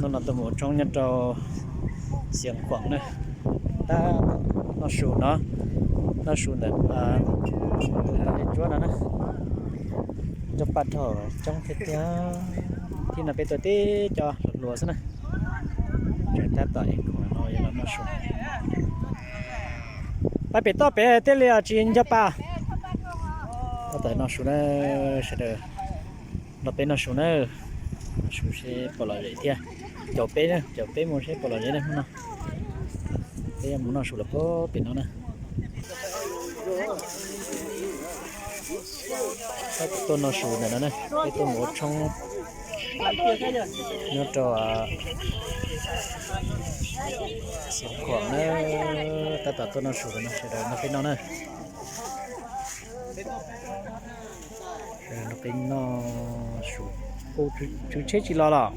Hnub no tuaj mus ua tshoob nyob rau Xeev Khuam na. Tab tom noj su no, noj su ntawm tus tau tsuab no na. Nco paj dhau coob thiab tiag. Thib no peb tuaj tib co hluas hluas xwb na. Tseem tab tom es khoom no yog los noj su. Pab pem toj pem thiaj li tsis nco pa. Tab tom noj su na, sawv daws nrog peb noj su na. Noj su seb puas lom zem thiab. Caum peb na, caum peb mus seb puas lom zem na hnub no. Peb yuav mus noj su lawm pem no na. Tab tom tuaj noj su ntawm no na, peb tuaj mus ua tshoob nyob rau Xeev Khuam na. Tab tom tuaj noj su ntawm no, sawv daws nrog peb noj na. Sawv daws nrog peb noj su. Ub, tswv tsheb tsis los los.